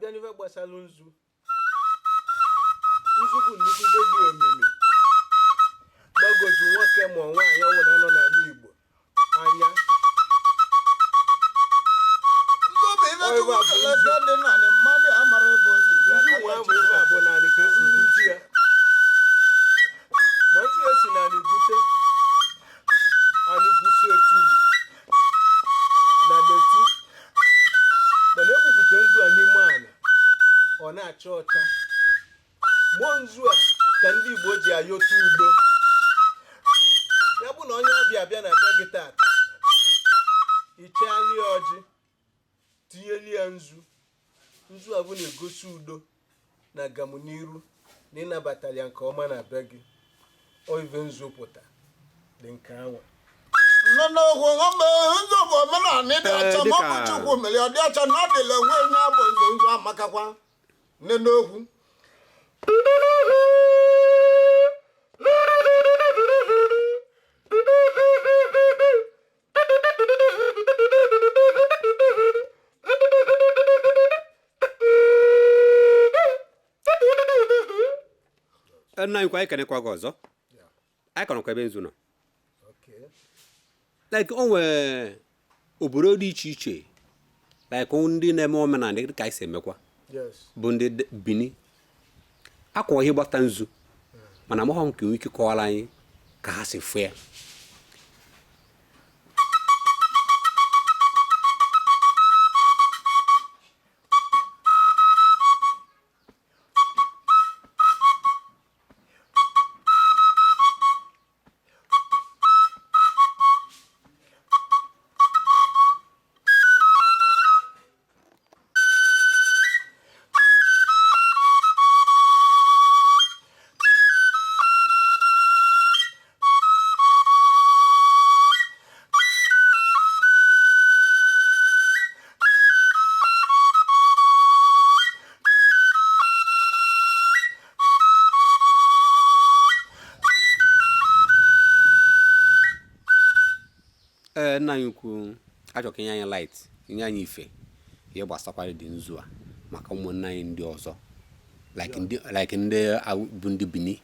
Abịa n'ife gbasara nzu, nzu bụ nnukwu ife dị omimi gbagoju nwoke ma nwaanyị ọbụla nọ n'ala Igbo anya. Nzu bụ ife Chukwu keleta dị naanị mmadụ amara ebe o si bịa. Nzu nwa bụ ife a bụ naanị ka esi bute ya, ma nzu esi naanị bute anyị gwusi etu na dirty, mana ebupụta nzu a n'ime ala, ọ na-acha ọcha. Mmụọ nzu a ka ndị Igbo ji ayọta udo. Ya bụ na onye ọbịa bịa na be gị tata, ichali ọjị, tinyeli ya nzu. Nzu a bụ na-egosi udo na agamniru na ịnabatara ya nke ọma na be gị. Ọ ife nzu pụta dị nke anwa. Nnenegwu ọma, nzu bụ omenala dị ọcha, ma ọ bụ Chukwu mere ọ dị ọcha na ọ dịla onwe ya bụ nzu. Nzu amakakwa nnenegwu. Nna anyị kwa, anyị kenekwa gị ọzọ. Anyị ka nọkwa ebe nzu nọ. Like o nwee obodo dị iche iche, like ndị na-eme omenala dị ka anyị si emekwa, bụ ndị Bini akwa ihe gbata nzu, mana amaghị m ka nwee ike kọwara anyị ka ha si fụ ya. Ee, nna anyị ukwu, achọ ka inye anyị light, inye anyị ife ihe gbasakwara dị nzu a maka ụmụnne anyị ndị ọzọ, like ndị bụ ndị Bini.